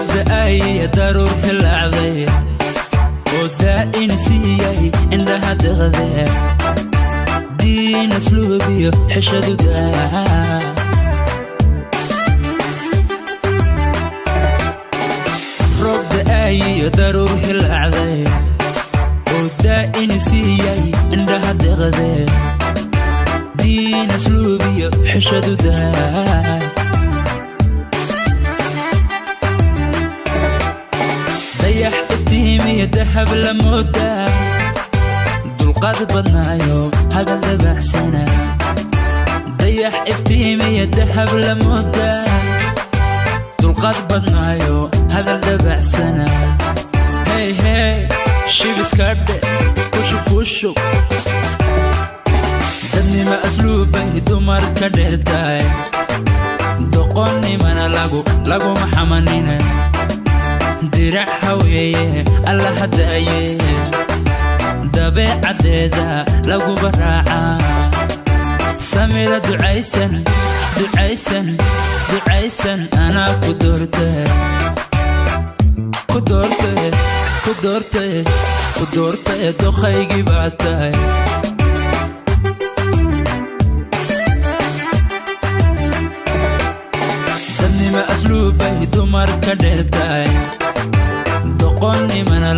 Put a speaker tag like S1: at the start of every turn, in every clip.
S1: Roob da'ay, daruur hilaacday oo daa'in siiyay indhaha deqdee, diin, asluubiyo xishadu daa. Roob da'ay iyo daruur hilaacday oo daa'in siiyay indhaha deqdee, diin, asluubiyo xishadu daa. Dayax iftiimiyo dahab la moodaa, dulqaad badnaayo, hadal dabaxsana. Dayax iftiimiyo dahab la moodaa, dulqaad badnaayo, hadal dabaxsana. Hey hey, shibiskadhe, kushub kushub. Dadnima asluubbay dumar ka dheertahay, doqonnimana laguma xamanina. Dirac haweeye, alla hadaaye, dabeecaddeeda laguba raacaa. Samira ducaysan, ducaysan, ducaysan, anaa ku doorte, ku doorte, ku doorte, ku doorte, doqaygii baa tahay. Dadnima asluubbay dumar ka dheertahay, doqonnimana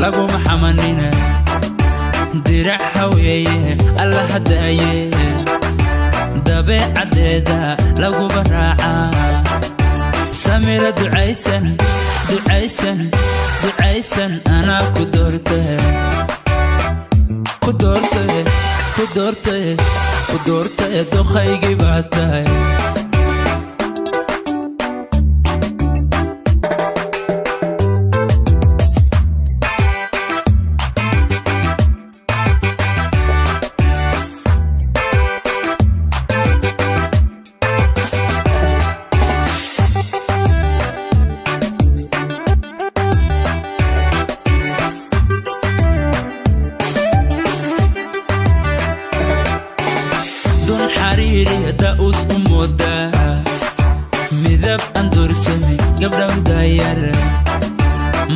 S1: laguma xamanina. Dirac haweeye, alla hadaaye, dabeecaddeeda laguba raacaa. Samira ducaysan, ducaysan, ducaysan, anaa ku doorte, ku doorte, ku doorte, ku doorte, doqaygii baa tahay. Dun xariiriya da'us u moodaa, midab aan doorsamay gabdhaw daayar,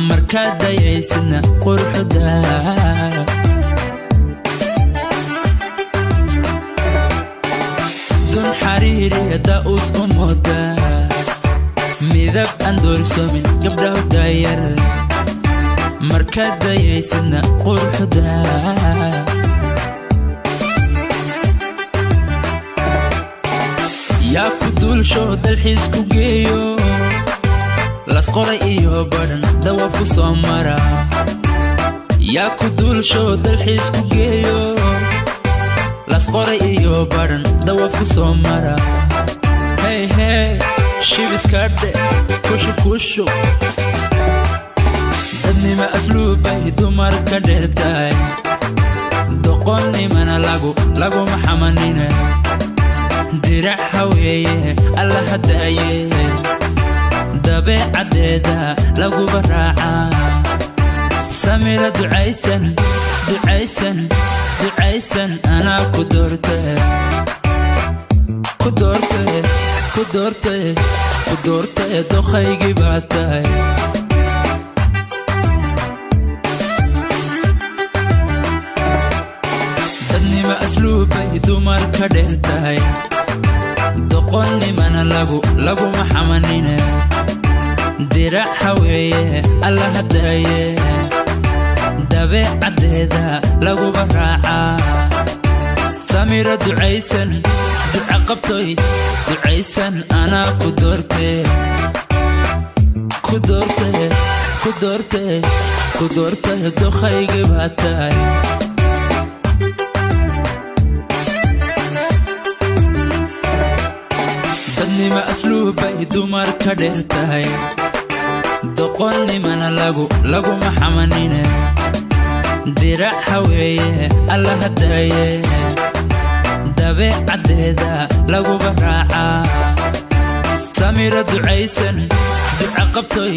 S1: markaad dayaysidna quruxda. Dun xariiriya da'us u moodaa, midab aan doorsamin gabdhaw daayar, markaad dayaysidna quruxda. Yaa ku duulsho, dalxiis ku geeyo, Lasqoray iyo Badhan dawaaf ku soo mara? Yaa ku duulsho, dalxiis ku geeyo, Lasqoray iyo Badhan dawaaf ku soo mara? Hey hey, shibiskadhe, kushub kushub. Dadnima asluubbay dumar ka dheertahay, doqonnimana laguma xamanina. Dirac haweeye, alla hadaaye, dabeecaddeeda laguba raacaa. Samira ducaysan, ducaysan, ducaysan, anaa ku doorte, ku doorte, ku doorte, ku doorte, doqaygii baa tahay. Dadnima asluubbay dumar ka dheer tahay, doqonnimana laguma xamanina. Dirac haweeye, alla hadaaye, dabeecaddeeda laguba raacaa. Samira ducaysan, duca qabtoy, ducaysan, anaa ku doorte, ku doorte, ku doorte, ku doorte, doqaygii baa tahay. Dadnima asluubbay dumar ka dheer tahay, doqonnimana laguma xamanina. Dirac haweeye, alla hadaaye, dabeecaddeeda laguba raacaa. Samira ducaysan, duca qabtoy,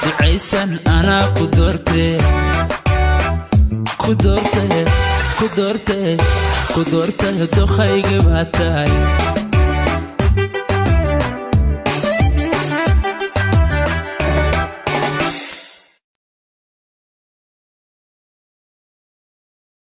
S1: ducaysan, anaa ku doorte, ku doorte, ku doorte, ku doorte, doqaygii baa tahay.